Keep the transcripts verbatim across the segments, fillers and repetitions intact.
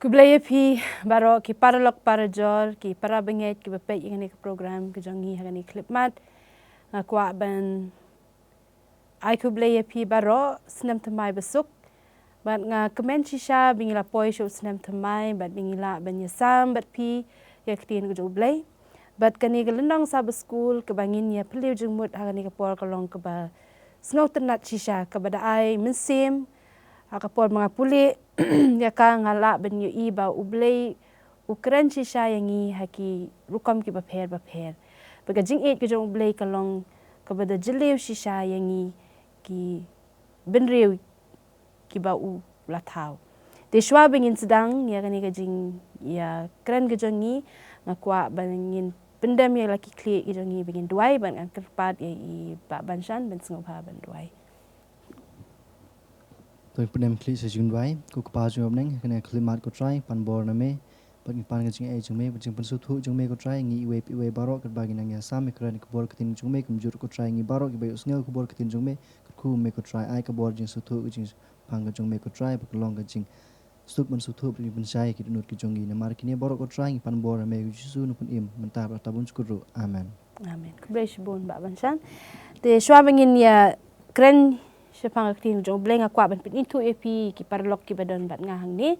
Khublei ïa phi baroh ki paralok parajor, ki para bangeit kiba peit ïa kane ka program ka jong ngi ha kane ka khyllipmat. Nga kwah ban ai khublei ïa phi baroh, snem thymmai basuk. Bad nga kmen shisha ba ngi la poi sha u snem thymmai bad ba ngi lah ban ïasam bad phi ïa ka ktien ka jong U Blei. Bad kane ka lynnong Sabbath School kaba ngin ïa phylliew jingmut ha kane ka por ka long kaba sngewtynnat shisha, kaba da ai mynsiem ha ka por ba nga pule ïa ka, nga lah ban ïohi ba U Blei u kren shisha ïa ngi ha ki rukom kiba pher bapher. Bad ka jingïeit ka jong U Blei ka long kaba da jylliew shisha ïa ngi ki bynriew kiba u la thaw. Te shuwa ba ngin sdang ïa kane ka jingïakren ka jong ngi, nga kwah ba ngin pyndem ïa la ki khlieh ki jong ngi ba ngin duwai, bad ngan kyrpad ïa i Bah Banshan ban sngewbha ban duwai. To ngin pyndem khlieh sha jingduwai. Ko Kpa jong ngi ba ha bneng, ha kane ka khyllipmat ko Trai, pan bor na me, bad ngi pan ka jingaiei jong me, bad jingpynsngewthuh jong me ko Trai, ngi iwei pa iwei baroh, katba ngi nang ïasam ïakren ïa ka khubor ka ktien jong me, kumjuh ko Trai, ngi baroh kiba ïohsngew ka khubor ka ktien jong me, katkum me ko Trai, ai ka bor jingsngewthuh, ka jingpang ka jong me ko Trai, ba ka long ka jingsuk ban sngewthuh, bad jingpynshai ïa ki dohnud ki jong ngi. Namar kine baroh ko Trai, ngi pan bor ha me ko Jisu, u nongpynim, mynta bad hasta bymjukut ruh. Amen. Amen. Khublei shibun Bah Banshan. Te shuwa ba ngin ïakren shaphang ka ktien jong U Blei, nga kwah ban pynithuh ïa phi ki paralok kiba don bad nga hangne.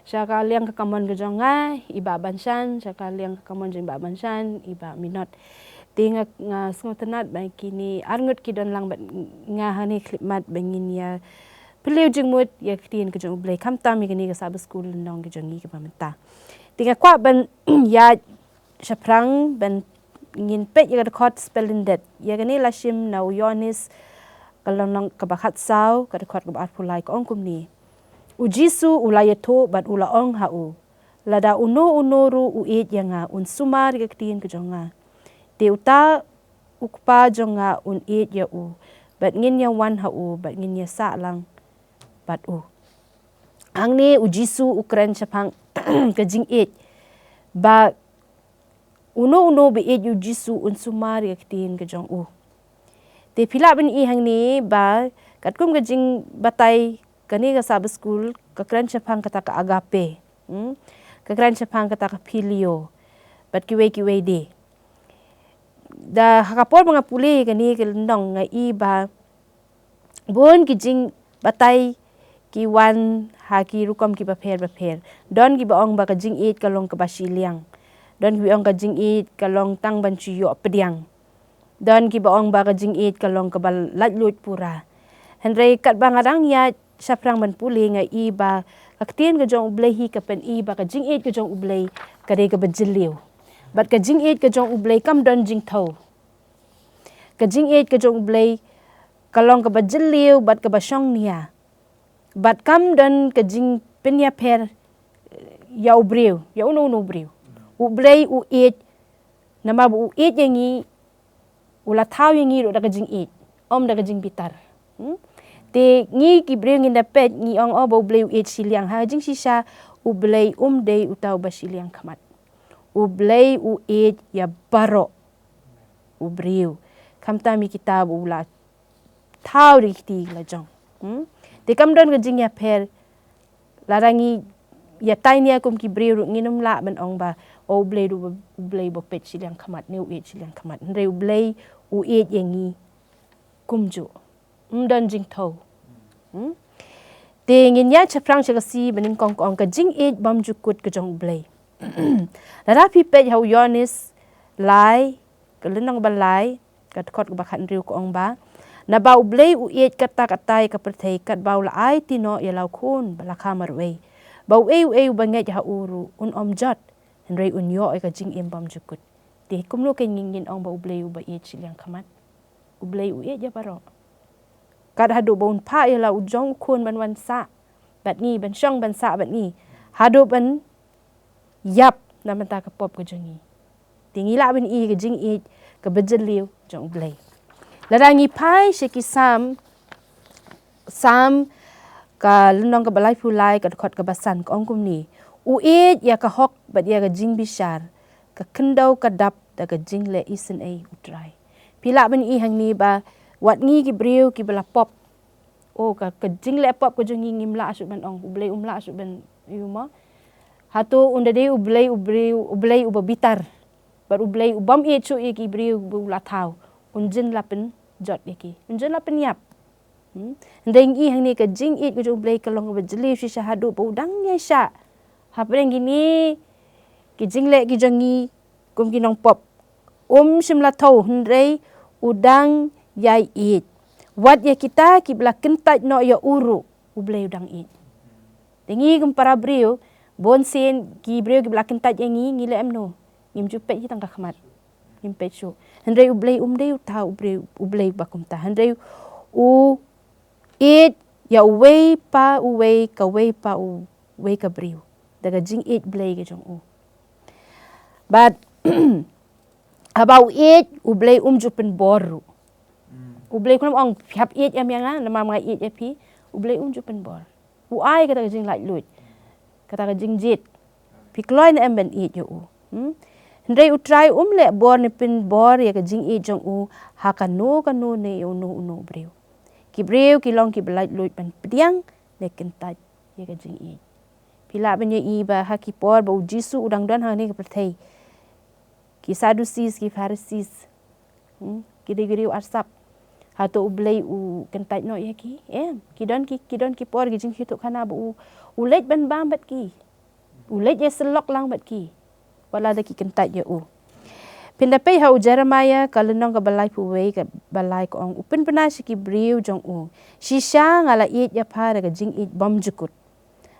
Sha ka liang ka kamon ka jong nga, i Bah Banshan, sha ka liang ka kamon jong i Bah Banshan, i Bah Minot. Te nga, nga sngewtynnat ba kine arngut ki don lang bad nga hangne, khyllipmat ba ngin ïa phylliew jingmut ïa ka ktien ka jong U Blei, khamtam ïa kane ka Sabbath School lynnong ka jong ngi kaba mynta. Te nga kwah ban ïa shaphrang ban ngin peit ïa ka dkhot spellin det. Ïa kane la shim na u Ïoannis ka lynnong kaba khatsaw, ka dkhot kaba arphew lai, ka ong kumne: U Jisu u la ïathuh bad u la ong ha u, lada uno uno ruh u ïeit ïa nga, un sumar ïa ka ktien ka jong nga. Te uta u Kpa jong nga un ïeit ïa u, bad ngin ïa wan ha u, bad ngin ïa sah lang bad u. Hangne u Jisu u kren shaphang ka jingïeit, ba uno uno ba ïeit ïa u Jisu un sumar ïa ka ktien ka jong u. Te phi lah ban i hangne ba katkum ka jingbatai, kane ka Sabbath School ka kren shaphang kata ka agape, hmm? Ka kren shaphang kata ka phileo, bad kiwei kiwei de. Da ha ka por ba nga pule kane ka lynnong, nga i ba bun ki jingbatai ki wan ha ki rukom kiba pher bapher. Don kiba ong ba ka jingïeit ka long kaba shiliang. Don kiba ong ka jingïeit ka long tang ban shu ïoh pdiang. Don kiba ong ba ka jingïeit ka long kaba laitluid pura. Hynrei katba nga dang ïaid shaphrang ban pule, nga i ba ka ktien ka jong U Blei hi ka pyni ba ka jingïeit ka jong U Blei ka dei kaba jylliew. Bad ka jingïeit ka jong U Blei kam don jingthew. Ka jingïeit ka jong U Blei ka long kaba jylliew bad kaba shongnia. Bad kam don ka jingpynïapher ïa u briew, ïa uno uno u briew. U Blei u ïeit, namar ba u ïeit ïa ngi, u la thaw ïa ngi ruh da ka jingïeit, ym da ka jingbitar. Hmm? Te ngi ki briew ngin da peit, ngi ong, oh, ba U Blei u ïeit shiliang. Ha jingshisha, U Blei um dei uta uba shiliang khmat. U Blei u ïeit ïa baroh u briew. Khamtam ïa kita ba u la thaw da ki kti la jong. Hmm? Te kam don ka jingïapher, lada ngi ïatai nia kum ki briew ruh, ngin ym lah ban ong ba, oh, U Blei ruh, U Blei ba peit shiliang khmat, ne u ïeit shiliang khmat. Hynrei U Blei u ïeit ïa ngi kumjuh. Ym don jingthew. Hmm? Te ngin ïaid shaphrang sha ka sngi ba nyngkong, ka ong ka jingïeit bymjukut ka jong U Blei. Lada phi peit ha u Ïoannis lai, ka lynnong ba lai, ka dkhot kaba khathynriew, ka ong ba, naba U Blei u ïeit katta katta ïa ka pyrthei, katba u la aiti noh ïa la u Khun ba la kha marwei, ba uei uei uba ngeit ha u ruh un ym jot, hynrei un ïoh ïa ka jingim bymjukut. Te kumno kein ngin ong ba U Blei uba ïeit shiliang khmat? U Blei u ïeit ïa baroh. Kat haduh ba un phah ïa la u jong u Khun ban wan sah bad ngi, ban shong ban sah bad ngi, haduh ban ïap na bynta ka pop ka jong ngi. Te ngi lah ban i ka jingïeit kaba jylliew jong U Blei. Lada ngi phai sha ki Salm, Salm ka lynnong kaba laiphew lai, ka dkhot kaba san, ka ong kumne: U ïeit ïa ka hok bad ïa ka jingbishar, ka khyndew ka dap da ka jingleh isynei U Trai. Phi lah ban i hangne ba wat ngi ki briew kiba la pop, oh, ka, ka jingleh pop ka jong ngi ngim lah shuh ban ong, U Blei um lah shuh ban ïoh mo. Hato un da dei U Blei, U Blei, U Blei uba bitar, bad U Blei u bym ïeit shuh ïa ki briew ba u la thaw, un jin la pynjot ïa ki, un jin la pynïap. Hmm? Hynrei ngi hangne ka jingïeit ka jong U Blei ka long kaba jylliew shisha haduh ba u dang ïaishah hapdeng kine ki jingleh ki jong ngi kum ki nongpop. Um shym la thaw hynrei u dang ïai ïeit. Wat ïa kita kiba la kyntait noh ïa u ruh U Blei u dang ïeit. Te ngi kum para briew, bun sien ki briew kiba la kyntait ïa ngi, ngi leh kumno? Ngim ju peit hi tang ka khmat. Ngim peit shuh. Hynrei U Blei um dei uta U Blei, U Blei ba kumta. Hynrei u ïeit ïa uwei pa uwei, kawei pa uwei ka briew da ka jingïeit Blei ka jong u. Bad haba u ïeit, U Blei um ju pynbor ruh. U Blei um ong, phi hap ïeit ïa nga, namar nga ïeit ïa phi. U Blei um ju pynbor. U ai kata ka jinglaitluid, kata ka jingjied. Phi kloi ne em ban ïeit ïa u? Hmm? Hynrei U Trai um leh bor ne pynbor ïa ka jingïeit jong u ha kano kano ne ïa uno uno u briew. Ki briew ki long kiba laitluid ban pdiang ne kyntait ïa ka jingïeit. Phi lah ban ïohi ba ha ki por ba U Jisu u dang don hangne ha ka pyrthei, ki Sadducees, ki Pharisees, hmm, ki dei ki briew arsap. Hato U Blei u kyntait noh ïa ki? Em, ki don ki, ki don ki por, ki jingïathuhkhana ba u, u leit ban bam bad ki. U leit ïasyllok lang bad ki, wat la da ki kyntait ïa u. Phin da peit ha u Jeremiah ka lynnong kaba laiphew wei, kaba lai, ka ong, u pynbna sha ki briew jong u, shisha nga la ïeit ïa pha da ka jingïeit bymjukut.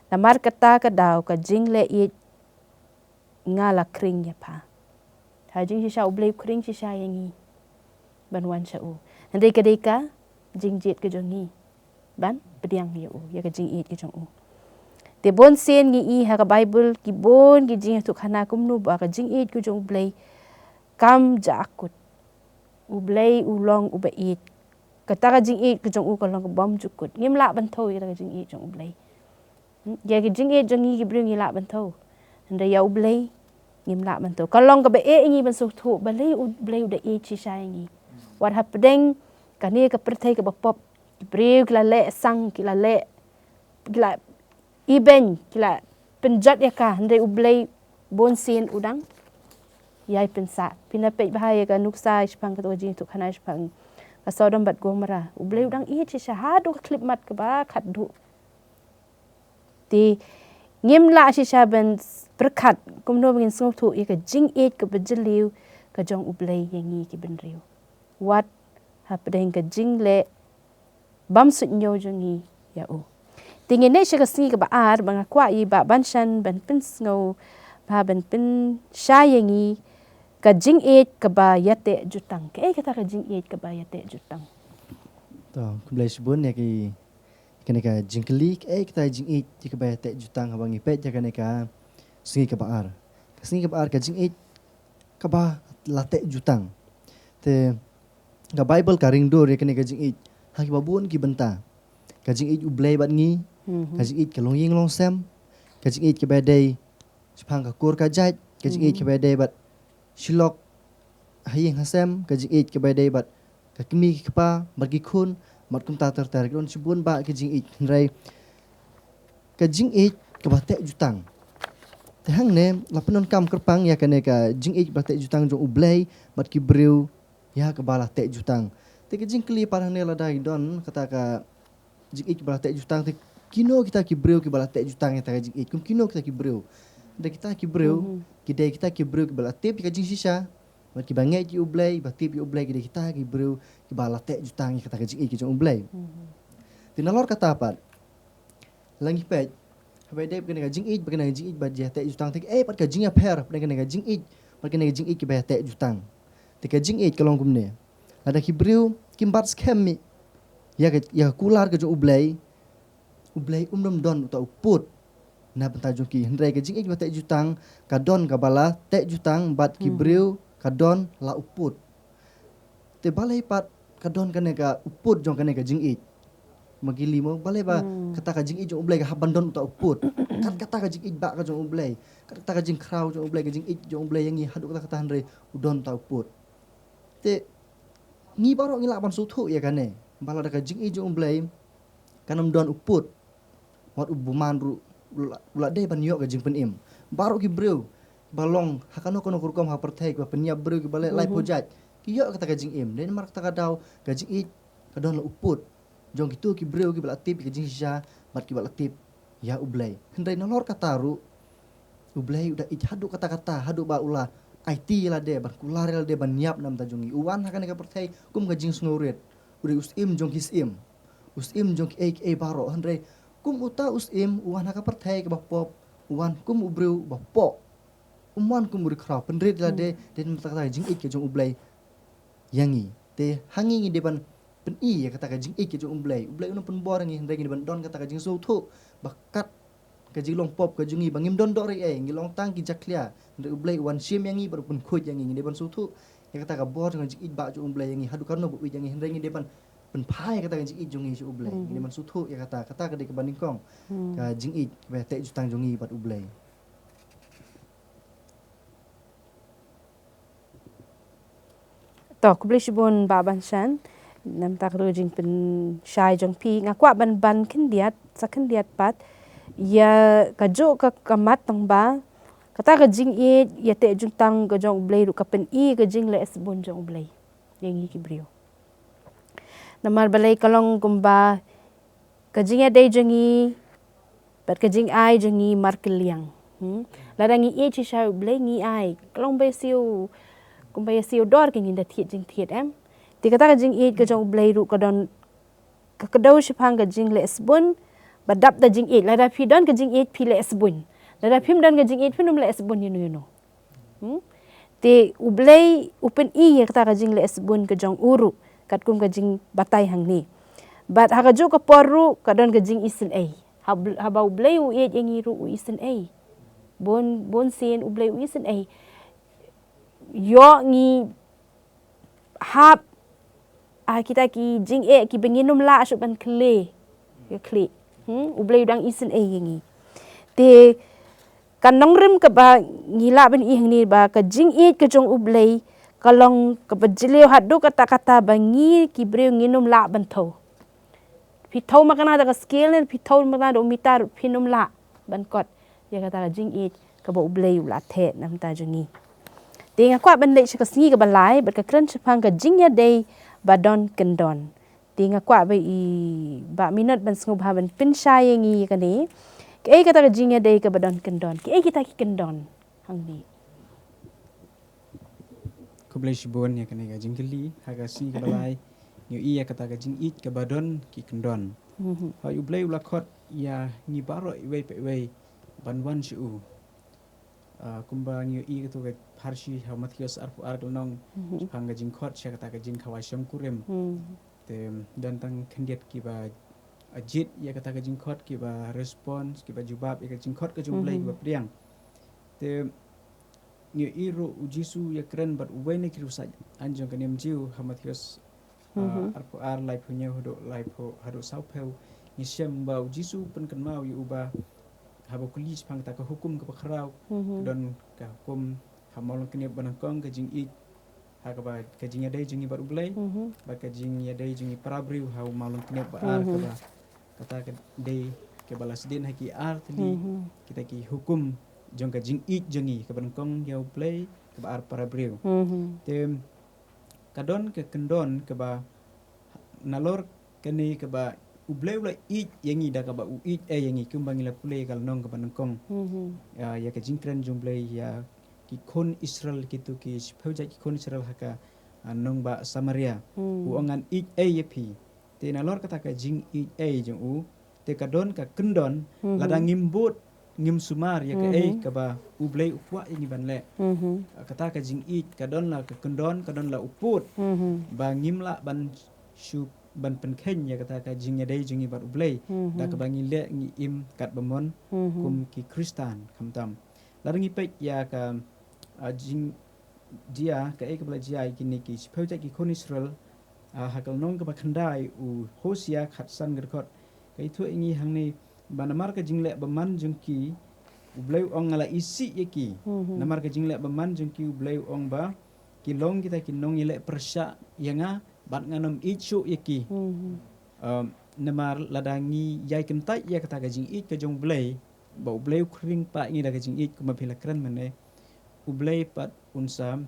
Namar kata ka daw ka jingleh ïeit nga la khring ïa pha. Ha jingshisha U Blei u khring shisha ïa ngi ban wan sha u. Hynrei ka dei ka jingjied ka jong ngi ban pdiang ïa u, ïa ka jingïeit ka jong u. Te bun sien ngi i ha ka Baibl ki bun ki jingïathuhkhana kumno ba ka jingïeit ka jong U Blei kam ja akut. U Blei u long uba ïeit. Kata ka jingïeit ka jong u ka long ka bymjukut. Ngim lah ban thew ïa kata ka jingïeit jong U Blei. Hmm, ïa ka jingïeit jong ngi ki briew ngi lah ban thew. Hynrei ïa U Blei ngim lah ban thew. Ka long kaba eh ïa ngi ban sngewthuh balei U Blei u da ïeit shisha ïa ngi. Wat hapdeng kane ka pyrthei kaba pop, ki briew ki la leh sang, ki la leh, ki la ibeiñ, ki la pynjot ïa ka, hynrei U Blei bun sien u dang ïai pynsah. Phin da peit bha ïa ka nuksa shaphang kata ka jingïathuhkhana shaphang ka Sodom bad Gomorrah. U Blei u dang ïeit shisha haduh ka khyllipmat kaba khatduh. Te ngim lah shisha ban pyrkhat kumno ba ngin sngewthuh ïa ka jingïeit kaba jylliew ka jong U Blei ïa ngi ki bynriew, wat hapdeng ka jingleh bymsuidñiew jong ngi ïa u. Te ngin ïa sha ka sngi kaba ar, ba nga kwah ïa i Bah Banshan ban pynsngew, ba ban pynshai ïa ngi ka jingïeit kaba ïateh jutang. Kaei kata ka jingïeit kaba ïateh jutang? To, khublei shibun ïa ki, kane ka jingkylli, kaei kata ka jingïeit kaba ïateh jutang, haba ngi peit ïa kane ka sngi kaba ar. Ka sngi kaba ar, ka jingïeit kaba la teh jutang. Te ka Baibl ka ring dur ïa kane ka jingïeit ha kiba bun ki bynta. Ka jingïeit U Blei bad ngi, ka jingïeit ka longïing longsem, ka jingïeit kaba dei shaphang ka kur ka jait, ka jingïeit kaba dei bad shilok ha ïing ha sem, ka jingïeit kaba dei bad ka kmie ki kpa bad ki khun, bad kumta ter ter, ki don shibun bah ki jingïeit. Hynrei ka jingïeit kaba teh jutang, te hangne la pyndonkam kyrpang ïa kane ka jingïeit kaba teh jutang jong U Blei bad ki briew ïa kaba la teh jutang. Te ka jingkylli pat hangne, lada ki don kata ka jingïeit kaba la teh jutang, te kino kita ki briew kiba la teh jutang ïa kata ka jingïeit? Kum kino kita ki briew? Te kita ki briew ki dei kita ki briew kiba la tip ïa ka jingshisha bad kiba ngeit ïa U Blei, ba tip ïa U Blei, ki dei kita ki briew kiba la teh jutang ïa kata ka jingïeit ka jong U Blei. Te nalor kata pat, la ngi peit, haba ïadei bad kane ka jingïeit, bad kane ka jingïeit ba ïateh jutang, te kaei pat ka jingïapher bad kane ka jingïeit, bad kane ka jingïeit kaba ïateh jutang? Te ka jingïeit ka long kumne: lada ki briew kim bat skhem ïa ka, ïa ka kular ka jong U Blei, U Blei um dom don uta u pud na bynta jong ki. Hynrei ka jingïeit ba teh jutang ka don kaba la teh jutang bad ki briew, ka don la u pud. Te balei pat ka don kane ka u pud jong kane ka jingïeit? Ma ngi kylli mo, balei ba kata ka jingïeit jong U Blei ka hap ban don uta u pud? Kat kata ka jingïeit bah ka jong U Blei, kat kata ka jingkhraw jong U Blei, ka jingïeit jong U Blei ïa ngi haduh katta katta, hynrei u don uta u pud. Te ngi baroh ngi lah ban sngewthuh ïa kane, ba lada ka jingïeit jong U Blei kan ym don u pud, wat u bymman ruh u la, u la dei ban ïoh ka jingpynim. Baroh ki briew ba long ha kano kano ka rukom ha pyrthei, kiba pynïap briew, kiba leh laiphew jait, ki ïoh kata ka jingim. Dei namar kata ka daw ka jingïeit ka don la u pud jong kito ki briew kiba la tip ïa ka jingshisha bad kiba la tip ïa U Blei. Hynrei nalor kata ruh, U Blei u da ïeit haduh katta katta, haduh ba u la aiti ïa lade ban kular ïa lade ban ïap na bynta jong ngi. U wan ha kane ka pyrthei kum ka jingsngewrit. U dei u syiem jong ki syiem, u syiem jong kiei kiei baroh. Hynrei kum uta u syiem, u wan ha ka pyrthei kaba pop, u wan kum u briew ba pop. Um wan kum u riewkhraw, pynrit ïa lade. Dei namar kata ka jingïeit ka jong U Blei ïa ngi. Te ha ngi ngi dei ban pyni ïa kata ka jingïeit ka jong U Blei. U Blei un pynbor ïa ngi, hynrei ngi dei ban don kata ka jingsngewthuh ba kat ka jinglong pop ka jong ngi ba ngim don doh ei ei, ngi long tang ki jakhlia. Hynrei U Blei u wan shim ïa ngi bad u pynkhuid ïa ngi. Ngi dei ban sngewthuh ïa kata ka bor jong ka jingïeit ba jong U Blei ïa ngi, haduh katno ba u ïeit ïa ngi, hynrei ngi dei ban pynphai ïa kata ka jingïeit jong ngi sha U Blei. Ngi dei ban sngewthuh ïa kata, kata ka dei kaba nyngkong ka jingïeit kaba teh jutang jong ngi bad U Blei. To, khublei shibun Bah Banshan. Namar kata ka jingpynshai jong phi, nga kwah ban ban khyndiat, sa khyndiat pat ïa kajuh ka, ka mat tang ba kata ka jingïeit ïateh jutang ka jong U Blei ruh ka pyni ka jingleh sbun jong U Blei ïa ngi ki briew. Namar balei ka long kumba ka jingïadei jong ngi bad ka jingai jong ngi markylliang. Hmm? Lada ngi ïeit shisha U Blei ngi ai. Ka long ba ïa siew, kumba ïa siew dor ka ngin da thied jingthied, em. Te kata ka jingïeit ka jong U Blei ruh ka don ka kdew shaphang ka jingleh sbun, ba dap da jingïeit. Lada phi don ka jingïeit phi leh sbun. Lada phim don ka jingïeit phin ym leh sbun ïano ïano. Hmm? Te U Blei u pyni ïa kata ka jingleh sbun ka jong u ruh, katkum ka jingbatai hangne. Bad ha kajuh ka por ruh ka don ka jingisynei. Ha, haba U Blei u ïeit ïa ngi ruh u isynei. Bun, bun sien U Blei u isynei. Ïoh ngi hap, ah, kita ki jingeh kiba ngin ym lah shuh ban khleh. Ïa khleh. Hmm? U Blei u dang isynei ïa ngi. Te ka nongrim kaba ngi lah ban ïohi hangne ba ka jingïeit ka jong U Blei ka long kaba jylliew haduh katta katta ba ngi ki briew ngin ym lah ban thew. Phi thew ma kane da ka scale ne phi thew ma kane da u mitar, phin ym lah ban kot ïa kata ka jingïeit kaba U Blei u la theh na bynta jong ngi. Te nga kwah ban leit sha ka sngi kaba lai bad ka kren shaphang ka jingïadei ba don kyndon. Te nga kwah ba i Bah Minot ban sngewbha ban pynshai ïa ngi ïa kane. Kaei kata ka jingïadei kaba don kyndon? Kaei kita ki kyndon hangne? Khublei shibun ïa kane ka jingkylli, ha ka sngi kaba lai ngi ïohi ïa kata ka jingïeit kaba don ki kyndon. Mhm. Hooid, U Blei u la khot ïa ngi baroh iwei pa iwei ban wan sha u. Ah, kumba ngi ïohi kato ka pharshi ha Mathaios arphew ar ka lynnong, mhm, shaphang ka jingkhot sha kata ka jingkhawai shongkurim. Mhm. Te don tang khyndiat kiba, ah, jied ïa kata ka jingkhot, kiba response, kiba jubab ïa ka jingkhot ka jong U Blei, mhm, kiba pdiang. Te ngi ïohi ruh U Jisu u ïakren bad uwei na ki riewsaid aiñ jong ka niam Jiw ha Mathaios, ah, mhm, arphew ar, laiphew hynñiew haduh laiphew, haduh sawphew. Ngi shem ba U Jisu u pynkynmaw ïa u ba haba u kylli shaphang kata ka hukum kaba khraw, mhm, ka don ka hukum ha u mawlyngknep ba nyngkong, ka jingïeit ha kaba ka jingïadei jong ngi bad U Blei, mhm, bad ka jingïadei jong ngi para briew ha u mawlyngknep ba ar, mhm, kaba kata ka dei kaba la sdien ha ki ar tylli, mhm, kita ki hukum jong ka jingïeit jong ngi, kaba nyngkong ïa U Blei, kaba ar para briew. Mhm. Te ka don ka kyndon kaba nalor kane kaba U Blei u la ïeit ïa ngi da kaba u ïeit ei ïa ngi, kumba ngi la pule ka lynnong kaba nyngkong. Mhm. Ah, ïa ka jingkren jong U Blei ïa ki khun Israel, kito ki shiphew jait ki khun Israel ha ka, ah, nongbah Samaria. Hmm. U ong, ngan ïeit ei ïa phi. Te nalor kata ka jingïeit ei jong u, te ka don ka kyndon, mhm, lada ngim bud, ngim sumar ïa kaei, mhm, kaba U Blei u kwah ïa ngi ban leh. Mhm. Ah, kata ka jingïeit ka don la ka kyndon, ka don la u pud, mhm, ba ngim lah ban shu ban pynkheiñ ïa kata ka jingïadei jong ngi bad U Blei, mhm, da kaba ngi leh ngi im katba mon, mhm, kum ki Khristan, khamtam. Lada ngi peit ïa ka, ah, jing jia, kaei kaba la jia ïa kine ki shiphew jait ki khun Israel, ah, ha ka lynnong kaba khyndai u Hosea khatsan ka dkhot, ka ïathuh ïa ngi hangne ba namar ka jingleh bymman jong ki, U Blei u ong, nga la isih ïa ki. Mhm. Namar ka jingleh bymman jong ki, U Blei u ong ba ki long kita ki nongïaleh pyrshah ïa nga, bad ngan ym ïeit shuh ïa ki. Mhm. Um, namar lada ngi ïai kyntait ïa kata ka jingïeit ka jong U Blei, ba U Blei u khring pat ïa ngi da ka jingïeit kumba phi la kren mynne. U Blei pat un sa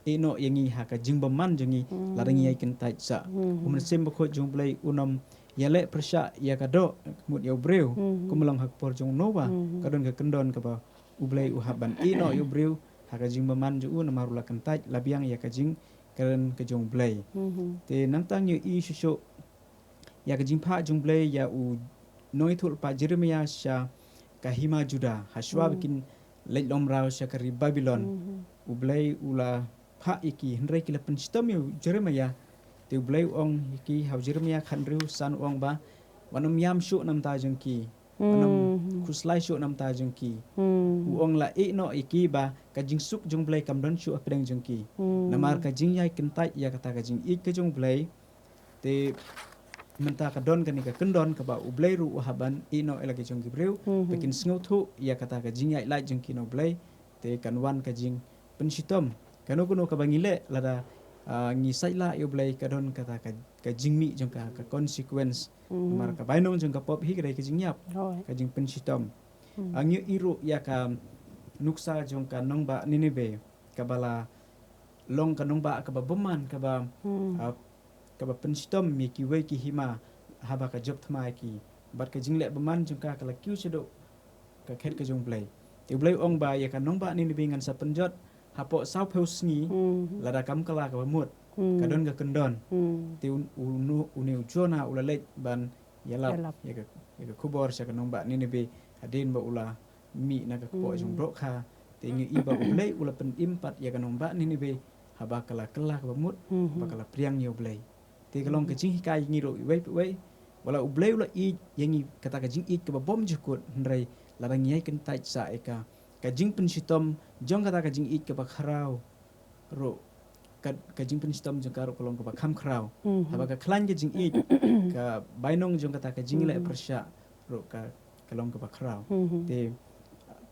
ïehnoh ïa ngi ha ka jingbymman jong ngi, lada ngi ïai kyntait sha U Mynsiem Bakhuid jong U Blei. Un ym ïaleh pyrshah ïa ka doh, mut ïa u briew, kumba long ha ka por jong u Noah. Ka don ka kyndon kaba U Blei u hap ban ïehnoh ïa u briew ha ka jingbymman jong u, namar u la kyntait, la biang ïa ka jingkren ka jong U Blei. Te nangta ngi ïohi shuh shuh ïa ka jingphah jong U Blei ïa u nongïathuhlypa Jeremiah sha ka hima Judah, ha shuwa ba kin leit long mraw sha ka ri Babilon. U Blei u la phah ïa ki, hynrei ki la pynshitom ïa u Jeremiah. Te U Blei u ong ïa ki ha u Jeremiah khathynriew san, u ong ba wat nym ïam shuh na ka bynta jong ki, wat nym khuslai shuh na ka bynta jong ki. U ong la ïehnoh ïa ki ba ka jingsuk jong U Blei kam don shuh hapdeng jong ki. Namar ka jingïai kyntait ïa kata ka jingïeit ka jong U Blei, te mynta ka don kane ka kyndon kaba U Blei ruh u hap ban ïehnoh ïa la ki jong ki briew, ba kin sngewthuh ïa kata ka jingïaid lait jong ki na U Blei. Te kan wan ka jingpynshitom. Kano kano kaba ngi leh, lada, ah, ngi sait lah ïa U Blei, ka don kata ka, ka jingmih jong ka, ka consequence. Namar ka bainong jong ka pop hi ka dei ka jingïap, ka jingpynshitom. Ah, ngi ïohi ruh ïa ka nuksa jong ka nongbah Nineveh, kaba la long ka nongbah kaba bymman, kaba, ah, kaba pynshitom ïa kiwei ki hima haba ka jop thma ïa ki. Bad ka jingleh bymman jong ka ka la kiew shaduh ka khet ka jong U Blei. Te U Blei u ong ba ïa ka nongbah Nineveh ngan sa pynjot hapoh sawphew sngi, lada kam kylla kaba mut. Ka don ka kyndon. Te un, un, une u Jonah u la leit ban ïalap ïa ka, ïa ka khubor sha ka nongbah Nineveh, hadien ba u la mih na ka kpoh jong u dohkha. Te ngi ïohi ba U Blei u la pynim pat ïa ka nongbah Nineveh haba ka la kylla kaba mut, ba ka la pdiang ïa U Blei. Te ka long ka jinghikai ïa ngi ruh iwei pa iwei. Wat la U Blei u la ïeit ïa ngi kata ka jingïeit kaba bymjukut, hynrei lada ngi ïai kyntait sha ïa ka, ka jingpynshitom jong kata ka jingïeit kaba khraw ruh, ka, ka jingpynshitom jong ka ruh ka long kaba kham khraw. Haba ka khlaiñ ka jingïeit, ka bainong jong kata ka jingleh pyrshah ruh ka, ka long kaba khraw. Te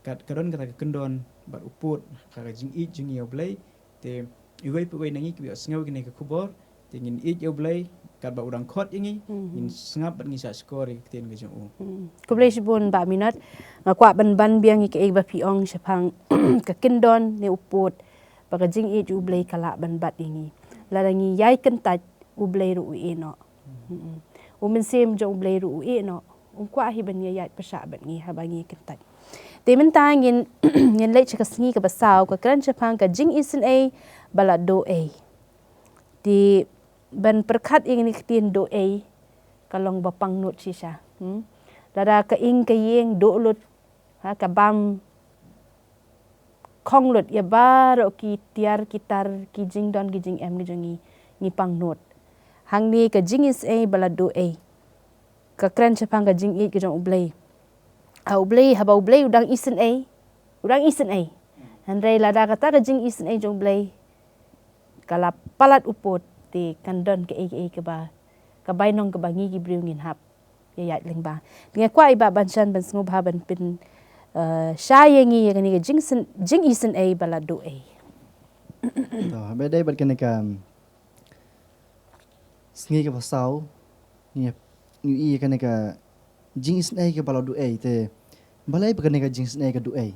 ka, ka don kata ka kyndon bad u pud ha ka jingïeit jong ngi ïa U Blei. Te iwei pa iwei na ngi kiba ïohsngew ïa kane ka khubor, te ngin ïeit ïa U Blei katba u dang khot ïa ngi, ngin sngap bad ngin shahshkor ïa ka ktien ka jong u. Khublei shibun Bah Minot. Nga kwah ban ban biang ïa kaei ba phi ong shaphang ka kyndon ne u pud, ba ka jingïeit U Blei ka lah ban bat ïa ngi. Lada ngi ïai kyntait, U Blei ruh u ïehnoh. U Mynsiem jong U Blei ruh u ïehnoh. Um kwah hi ban ïaid pyrshah bad ngi haba ngi kyntait. Te mynta ngin, ngin leit sha ka sngi kaba saw, ka kren shaphang ka jingisynei ba la duh ei. Te ban pyrkhat ïa kane ka ktien duh ei, ka long ba pang nud shisha. Lada ka ïing ka ïeng duh lut, ha, ka bam khong lut ïa baroh ki tiar ki tar, ki jingdon ki jingem ki jong ngi, ngi pang nud. Hangne ka jingisynei ba la duh ei, ka kren shaphang ka jingïeit ka jong U Blei. Ha U Blei, haba U Blei u dang isynei, u dang isynei. Hynrei lada kata ka jingisynei jong U Blei ka la palat u pud, te kan don kaei kaei kaba, ka bainong kaba ngi ki briew ngin hap ïaid lyngba. Te nga kwah i Bah Banshan ban sngewbha ban pyn, eh, shai ïa ngi ïa kane ka jingis, jingisynei ba la duh ei. To, haba dei bad kane ka sngi kaba saw, ngi, ngi ïohi ïa kane ka jingisynei kaba la duh ei, te balei ba kane ka jingisynei ka duh ei?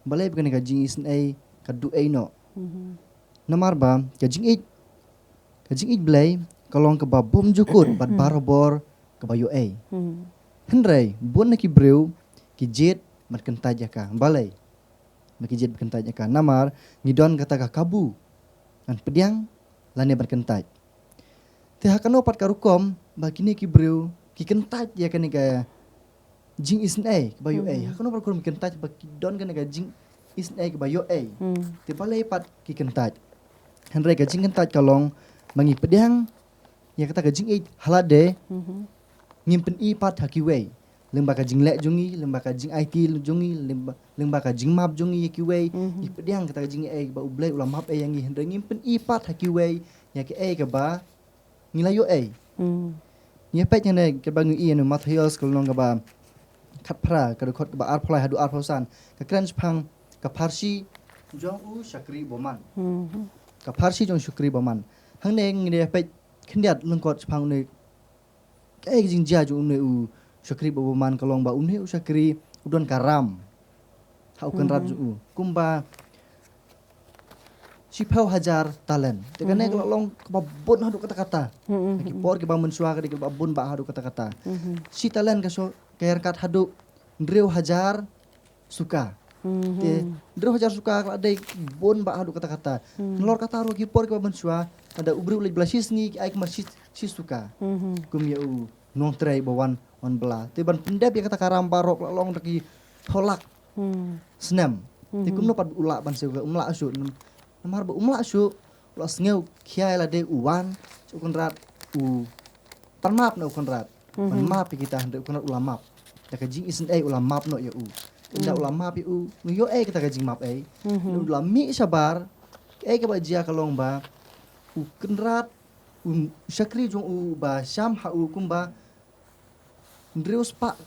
Balei ba kane ka jingisynei ka duh ei noh? Namar ba ka jingïeit, ka jingïeit Blei ka long kaba bymjukut bad barabor kaba ïoh ei. Hynrei bun na ki briew ki jied ban kyntait ïa ka. Balei ba ki jied ban kyntait ïa ka? Namar ngi don kata ka kabu, ngan pdiang lane ban kyntait. Te ha kano pat ka rukom ba kine ki briew ki kyntait ïa kane ka jingisynei kaba ïoh ei? Ha kano pat ka rukom ki kyntait ba ki don kane ka jingisynei kaba ïoh ei? Te balei pat ki kyntait? Hynrei ka jingkyntait ka long ba ngi pdiang ïa kata ka jingïeit ha lade ngim pyni pat ha kiwei. Lyngba ka jingleh jong ngi, lyngba ka jingaiti jong ngi, lyngba, lyngba ka jingmap jong ngi ïa kiwei. Ngi pdiang kata ka jingïeit ba U Blei u la map ei ïa ngi, hynrei ngim pyni pat ha kiwei ïa kaei kaba ngi la ïoh ei. Ngi peit hangne kaba ngi ïohi ïa u Mathaios ka lynnong kaba khatphra, ka dkhot kaba arphew lai haduh arphew san, ka kren shaphang ka pharshi jong u shakri bymman. Ka pharshi jong u shakri bymman. Hangne ngi dei peit khyndiat lyngkot shaphang une, kaei ka jingjia jong une u shakri bymman, ka long ba une u shakri u don ka ram ha u kynrad jong u kumba shiphew hajar talent. Te kane ka la long kaba bun haduh katta katta. Ha ki por kiba mynshuwa ka dei kaba bun bha haduh katta katta. Shi talent ka shu ka ïarkat haduh hynriew hajar suka. Te hynriew hajar suka ka la dei bun bha haduh katta katta. Nalor kata ruh ki por kiba mynshuwa, lada u briew u leit bylla shi sngi ki ai kumba shi, shi suka. Kum ïa u nongtrei ba wan, wan bylla. Te ban pyndep ïa kata ka ram baroh ka la long da ki phew lak snem. Te kumno pat u lah ban siew, um lah shuh. Nam-, namar ba um lah shuh, u la sngew khia ïa lade u wan sha u kynrad u pan map na u kynrad. Ban map ïa kita, hynrei u kynrad u la map. Da ka jingisynei u la map noh ïa u. Ynda u la map ïa u, ngi ïoh ei kata ka jingmap ei. Ynda u la mih shabar, ei kaba jia ka long ba u kynrad, u shakri jong u ba sham ha u kumba hynriew spah,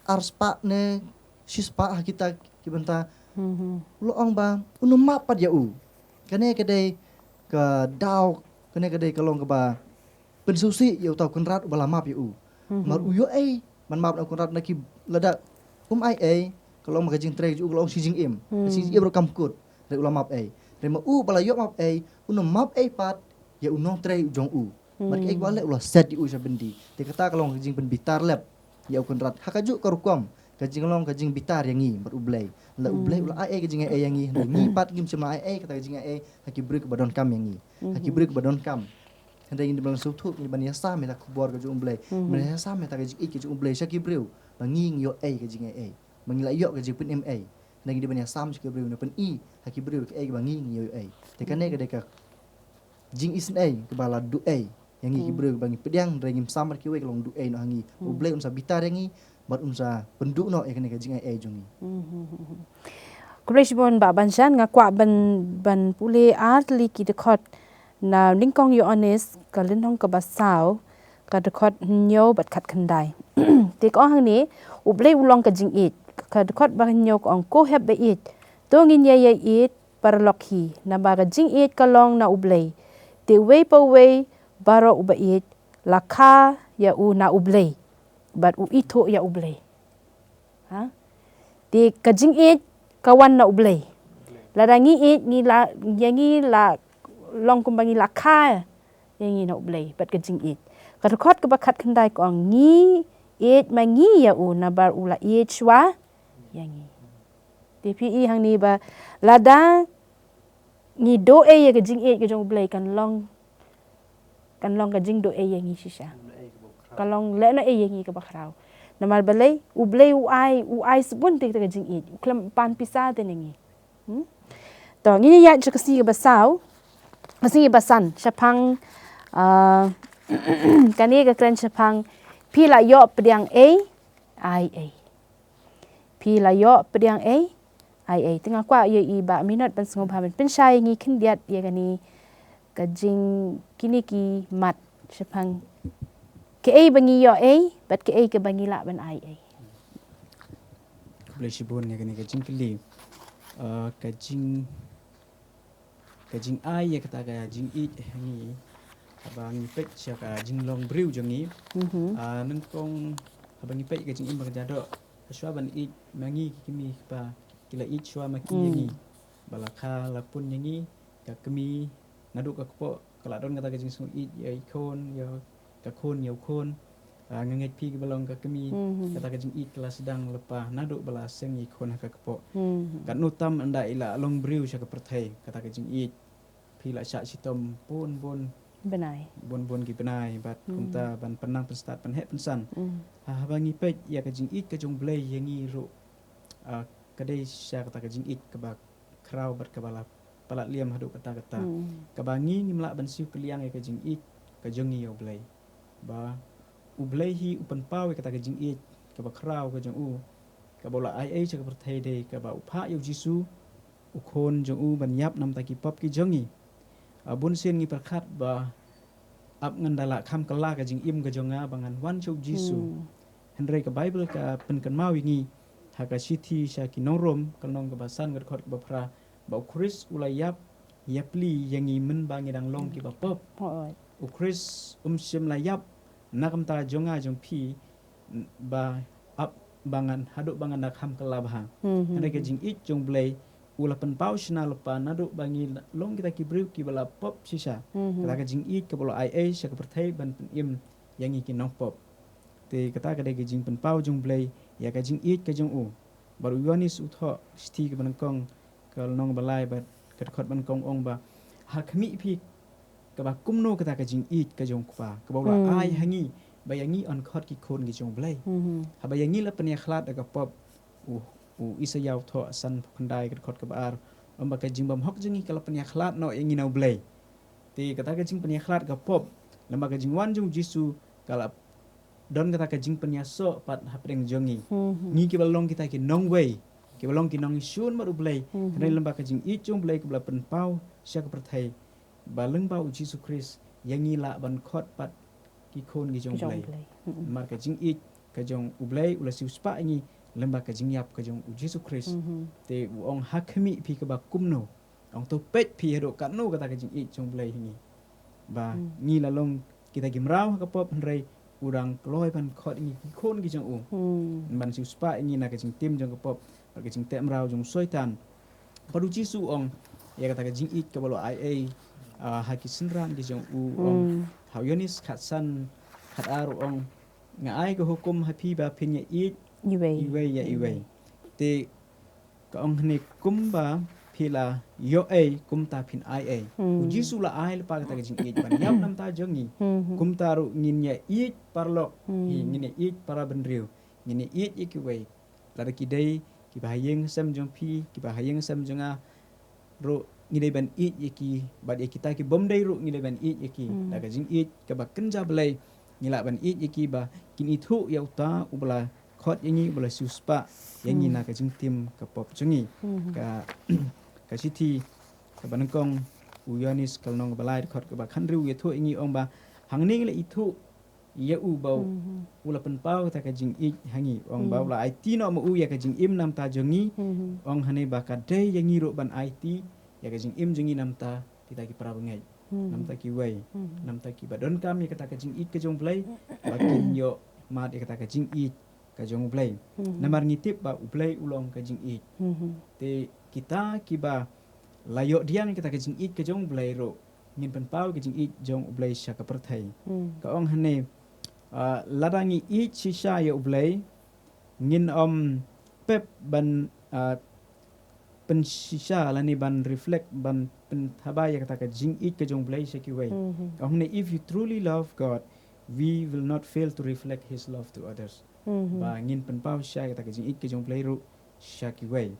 ar spah ne shi spah ha kita ki bynta. U la ong ba un ym map pat ïa u. Kane ka dei ka daw, kane ka dei ka long kaba pynsngewsih ïa uta u kynrad uba la map ïa u. Namar u ïoh ei ban map na u kynrad, na ki lada um ai ei ka long ma ka jingtrei jong u ka long shi jingim. Shi jingim ruh kam kut. Hynrei u la map ei. Hynrei ma u ba la ïoh map ei, un ym map ei pat ïa u nongtrei jong u. Namar kaei kaba leh, u la set ïa u sha byndi. Te kata ka long ka jingpynbitar lep ïa u kynrad. Ha kajuh ka rukom ka jinglong ka jingbitar ïa ngi bad U Blei. La U Blei u la ai ei ka jingai ei ïa ngi, hynrei ngi pat ngim shym la ai ei kata ka jingai ei ha ki briew kiba donkam ïa ngi. Ha ki briew kiba donkam. Hynrei ngin dei ban sngewthuh, ngin dei ban ïasam ïa kata ka khubor ka jong U Blei. Ban ïasam ïa kata ka jingïeit ka jong U Blei sha ki briew ba ngi ngi ïoh ei ka jingai ei. Ba ngi la ïoh ka jingpynim ei. Hynrei ngin dei ban ïasam sha ki briew, ne pyni ha ki briew kaei kaba ngi ngi ïoh ei. Te kane ka dei ka jingisynei kaba la duh ei ïa ngi ki briew, ba ngi pdiang hynrei ngim sam bad kiwei ka long duh ei noh ha ngi. U Blei un sa bitar ïa ngi bad un sa pynduh noh ïa kane ka jingai ei jong ngi. Khublei shibun Bah Banshan, nga kwah ban, ban pule ar tylli ki dkhot na nyngkong Ïoannis ka lynnong kaba saw, ka dkhot hynñiew bad khatkhyndai. Te ka ong hangne, U Blei u long ka jingïeit. Ka dkhot ba hynñiew ka ong, ko hep ba ïeit, to ngin ïa ïaieit paralok hi, naba ka jingïeit ka long na U Blei. Te uwei pa uwei baroh uba ïeit la kha ïa u na U Blei bad u ithuh ïa U Blei. Ha? Te ka jingïeit ka wan na U Blei. Lada ngi ïeit, ngi la, ïa ngi la long kumba ngi la kha ïa ngi na U Blei bad ka jingïeit. Ka dkhot kaba khatkhyndai ka ong, ngi ïeit ma ngi ïa u nabar u la ïeit shuwa ïa ngi. Te phi i hangne ba lada ngi duh ei ïa ka jingïeit ka jong U Blei, kan long, kan long ka jingduh ei ïa ngi shisha. Kan long lehnoh ei ïa ngi kaba khraw. Namar balei? U Blei u ai, u ai sbun te ka jingïeit. U khlem pan pisa te na ngi. Hmm? To, ngin ïa ïaid sha ka sngi kaba saw, ka sngi kaba san, shaphang, ah, kane ka kren shaphang, phi la ïoh pdiang ei, ai ei. Phi la ïoh pdiang ei, ai ei. Te nga kwah ïa i Bah Minot ban sngewbha ban pynshai ïa ngi khyndiat ïa kane ka jing, kine ki mat shaphang kaei ba ngi ïoh ei bad kaei kaba ngi lah ban ai ei. Khublei shibun ïa kane ka jingkylli. Ah, ka jing, ka jingai ïa kata ka jingïeit ha ngi, haba ngi peit sha ka jinglong briew jong ngi. Ah, nyngkong haba ngi peit ka jingim ba ka jadoh, shuwa ban ïeit ma ngi ki kmie ki kpa, ki la ïeit shuwa ma ki ïa ngi. Ba la kha la pun ïa ngi ka kmie naduh ka kpoh, ka la don kata ka jingsngewieit ïa i khun, ïa ka khun, ïa u khun. Ah, nga ngeit phi kiba long ka kmie, kata ka jingïeit ka la sdang lypa naduh ba la seng ïa i khun ha ka kpoh. Katno tam ynda i la long briew sha ka pyrthei, kata ka jingïeit. Phi la shah shitom bun bun bnai, bun bun ki bnai, bad kumta ban pynnang pynstad, pynheh pynsan. Ha, haba ngi peit ïa ka jingïeit ka jong U Blei ïa ngi ruh, ah, ka dei shisha kata ka jingïeit kaba khraw bad kaba la palat liam haduh katta katta. Kaba ngi ngim lah ban siew kylliang ïa ka jingïeit ka jong ngi ïa U Blei. Ba U Blei hi u pynpaw ïa kata ka jingïeit kaba khraw ka jong u, kaba u la ai ei sha ka pyrthei, dei kaba u phah ïa U Jisu, u khun jong u, ban ïap namar ki pop ki jong ngi. Ah, bun sien ngi pyrkhat ba ap ngan da lah kham kylla ka jingim ka jong nga ba ngan wan sha U Jisu. Hynrei ka Baibl ka pynkynmaw ïa ngi ha ka shithi sha ki nong Rom, ka lynnong kaba san, ka dkhot kaba phra, ba U Khrist u la ïap ïapli ïa ngi mynba ngi dang long kiba pop. U Khrist um shym la ïap na ka bynta jong nga jong phi, ba ap ba ngan haduh ba ngan da kham kylla bha. Hynrei ka jingïeit jong U Blei u la pynpaw shna lypa naduh ba ngi long kita ki briew kiba la pop shisha. Kata ka jingïeit kaba la ai ei sha ka pyrthei ban pynim ïa ngi ki nongpop. Te kata ka dei ka jingpynpaw jong U Blei ïa ka jingïeit ka jong u. Bad u Ïoannis u thoh shithi kaba nyngkong ka lynnong ba lai bad ka dkhot ba nyngkong ong ba ha khmih phi kaba kumno kata ka jingïeit ka jong u Kpa kaba u la ai ha ngi ba ïa ngi yn khot ki khun ki jong U Blei. Haba ïa ngi la pynïakhlad da ka pop, u, u Isaïah u thoh san phew khyndai ka dkhot kaba ar, ong ba ka jingbymhok jong ngi ka la pynïakhlad noh ïa ngi na U Blei. Te kata ka jingpynïakhlad ka pop, lem bad ka jingwan jong U Jisu ka la don kata ka jingpynïasoh pat hapdeng jong ngi. Ngi kiba long kita ki nongwei, kiba long ki nongshun bad U Blei. Hynrei lem bad ka jingïeit jong U Blei kaba la pynpaw sha ka pyrthei ba lyngba U Jisu Khrist ïa ngi lah ban khot pat ki khun ki jong U Blei. Namar ka jingïeit ka jong U Blei u la siewspah ïa ngi lem bad ka jingïap ka jong U Jisu Khrist. Te u ong ha khmih phi kaba kumno. Ong to peit phi haduh katno kata ka jingïeit jong U Blei ha ngi. Ba ngi la long kita ki mraw ha ka pop hynrei u dang kloi ban khot ïa ngi ki khun ki jong u. Ban siewspah ïa ngi na ka jingtim jong ka pop bad ka jingteh mraw jong u Soitan. Bad U Jisu u ong ïa kata ka jingïeit kaba la ai ei, ah, ha ki synran ki jong u, u ong ha u Ïoannis khatsan khatar u ong, nga ai ka hukum ha phi ba phin ïa ïeit iwei ïa iwei. Te ka ong hangne kumba phi la ïoh ei kumta phin ai ei. U Jisu la ai lypa kata ka jingïeit ban ïap namar jong ngi. Kumta ruh ngin ïa ïeit paralok hi, ngin ïa ïeit para bynriew, ngin ïa ïeit ïa kiwei. Lada ki dei kiba ha ïing ha sem jong phi, kiba ha ïing ha sem jong nga ruh ngi dei ban ïeit ïa ki, bad ïa kita ki bym dei ruh ngi dei ban ïeit ïa ki. Da ka jingïeit kaba kynja Blei ngi lah ban ïeit ïa ki ba kin ithuh ïa uta uba la khot ïa ngi, uba la siewspah ïa ngi na ka jingtim ka pop jong ngi. Ka, ka shithi kaba nyngkong u Ïoannis ka lynnong kaba lai dkhot kaba khathynriew u ïathuh ïa ngi ong ba hangne ngi la ithuh ïa u ba u la pynpaw kata ka jingïeit ha ngi. Ong ba u la aiti noh ma u ïa ka jingim namar jong ngi. Ong hangne ba ka dei ïa ngi ruh ban aiti ïa ka jingim jong ngi namar kita ki para bangeit, namar kiwei, namar kiba donkam ïa kata ka jingïeit ka jong U Blei, ba kin ïoh mad ïa kata ka jingïeit ka jong U Blei. Namar ngi tip ba U Blei u long ka jingïeit. Te kita kiba la ïoh diang ïa kata ka jingïeit ka jong U Blei ruh ngin pynpaw ka jingïeit jong U Blei sha ka pyrthei. Ka ong hangne, ah, lada ngi ïeit shisha ïa U Blei ngin ym pep ban, ah, pynshisha lane ban reflect, ban pynthabai ïa kata ka jingïeit ka jong U Blei sha kiwei. Ka ong hangne, if you truly love God, we will not fail to reflect his love to others. Ba ngin pynpaw shisha ïa kata ka jingïeit ka jong U Blei ruh sha kiwei.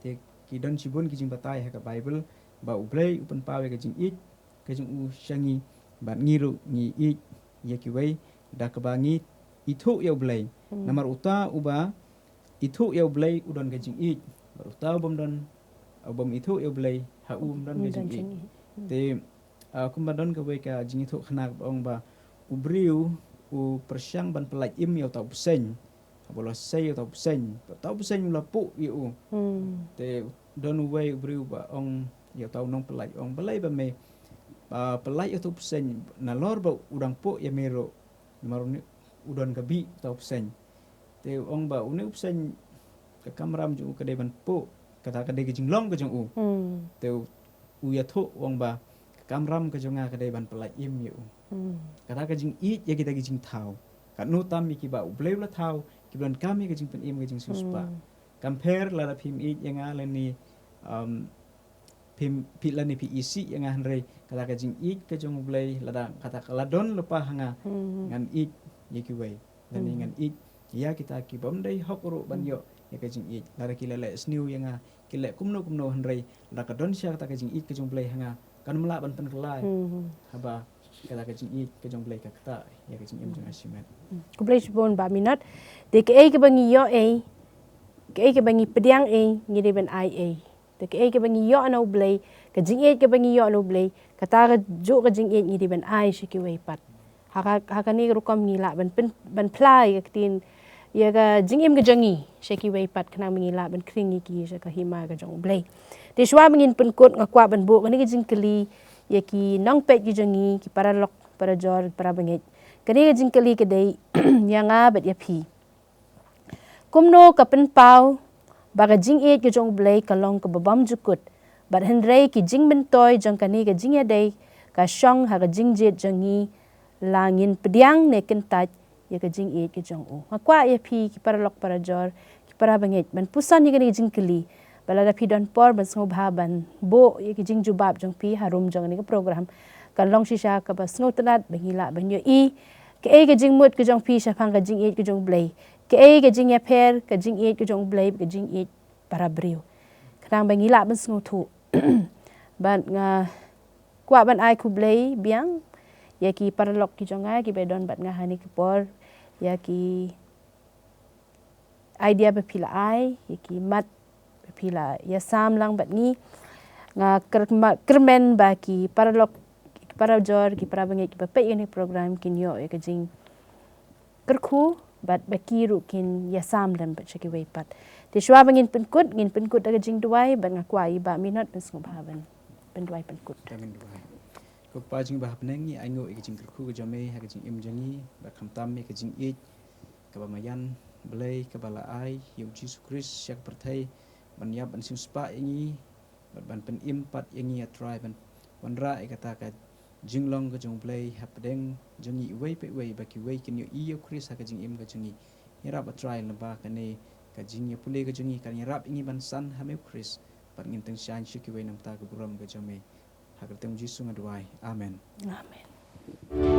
Te ki don shibun ki jingbatai ha ka Bible ba U Blei u pynpaw ïa ka jingïeit ka jong u sha ngi bad ngi ruh ngi ïeit ïa kiwei da kaba ngi ithuh ïa U Blei. Namar uta uba ithuh ïa U Blei u don ka jingïeit, bad uta u bym don, u bym ithuh ïa U Blei ha u um don ka jingïeit. Te, ah, kumba don kawei ka jingïathuh khana kaba ong ba u briew u pyrshang ban pyllait im ïa uta u bseiñ haba u la sei ïa uta u bseiñ, uta u bseiñ u la puh ïa u. Te don uwei u briew ba ong ïa uta u nongpyllait, ong, balei ba me, ah, pyllait ïa uta u bseiñ, nalor ba u dang puh ïa me ruh. Namar une u don ka bih uta u bseiñ. Te u ong ba une u bseiñ ka kamram jong u ka dei ban puh, kata ka dei ka jinglong ka jong u. Te u, u ïathuh u ong ba ka kamram ka jong nga ka dei ban pyllait im ïa u. Kata ka jingïeit ïa kita ki jingthaw. Katno tam ïa kiba U Blei u la thaw, kiba donkam ïa ka jingpynim ka jingsiewspah. Kam pher lada phim ïeit ïa nga lane, um, phim, phi lane phi isih ïa nga, hynrei kata ka jingïeit ka jong U Blei, lada kata ka la don lypa ha nga, ngan ïeit ïa kiwei. Lane ngan ïeit ïa kita ki bym dei hok ruh ban ïoh ïa ka jingïeit. Lada ki la leh sniew ïa nga, ki leh kumno kumno, hynrei lada ka don shisha kata ka jingïeit ka jong U Blei ha nga, kan ym lah ban pynkylla haba kata ka jingïeit ka jong U Blei ka ktah ïa ka jingim jong nga shimet. Khublei shibun Bah Minot. Te kaei kaba ngi ïoh ei, kaei kaba ngi pdiang ei, ngi dei ban ai ei. Te kaei kaba ngi ïoh na U Blei, ka jingïeit kaba ngi ïoh na U Blei, kata ka juh ka jingïeit ngi dei ban ai sha kiwei pat. Ha ka, ha kane ka rukom ngi lah ban pyn, ban phla ïa ka ktien, ïa ka jingim ka jong ngi sha kiwei pat, khnang ba ngi lah ban khring ïa ki sha ka hima ka jong U Blei. Te shuwa ba ngin pynkut, nga kwah ban buh kane ka jingkylli ïa ki nongpeit ki jong ngi, ki paralok, parajor, parabangeit. Kane ka jingkylli ka dei ïa nga bad ïa phi. Kumno ka pynpaw ba ka jingïeit ka jong U Blei ka long kaba bymjukut, bad hynrei ki jingmyntoi jong kane ka jingïadei ka shong ha ka jingjied jong ngi, la ngin pdiang ne kyntait ïa ka jingïeit ka jong u. Nga kwah ïa phi ki paralok parajor, ki para bangeit, ban puson ïa kane ka jingkylli, ba lada phi don por ban sngewbha ban buh ïa ka jingjubab jong phi harum jong kane ka program, kan long shisha kaba sngewtynnat ba ngi lah ban ïohi kaei ka jingmut ka jong phi shaphang ka jingïeit ka jong U Blei, kaei ka jingïapher ka jingïeit ka jong U Blei, ka jingïeit para briew. Khnang ba ngi lah ban sngewthuh. Bad nga kwah ban ai khublei biang ïa ki paralok ki jong nga kiba don bad nga ha kane ka por, ïa ki idea ba phi la ai, ïa ki mat ba phi la ïasam lang bad ngi. Nga kyrma-, kyrmen ba ki paralok, ki parajor, ki para bangeit kiba peit ïa kane ka program kin ïoh ïa ka jingkyrkhu, bad ba ki ruh kin ïasam lem bad sha kiwei pat. Te shuwa ba ngin pynkut, ngin pynkut da ka jingduwai, bad nga kwah ïa i Bah Minot ban sngewbha ban pynduwai pynkut. Ka ngin duwai. Ko Pa jong ngi ba ha bneng, ngi ainguh ïa ka jingkyrkhu ka jong me ha ka jingim jong ngi, bad khamtam ïa ka jingïeit kaba marjan Blei kaba la ai ïa U Jisu Khrist sha ka pyrthei, ban ïap ban sngewspah ïa ngi, bad ban pynim pat ïa ngi, A Trai, ban wanrah ïa kata ka jinglong ka jong U Blei hapdeng jong ngi iwei pa iwei, ba kiwei kin ïohi ïa U Khrist ha ka jingim ka jong ngi. Ïarap, A Trai, lyngba kane ka jingïapule ka jong ngi, kan ïarap ïa ngi ban san ha me, U Khrist, bad ngin tyngshaiñ sha kiwei na ka bynta ka burom ka jong me. Ha ka kyrteng U Jisu nga duwai. Amen. Amen.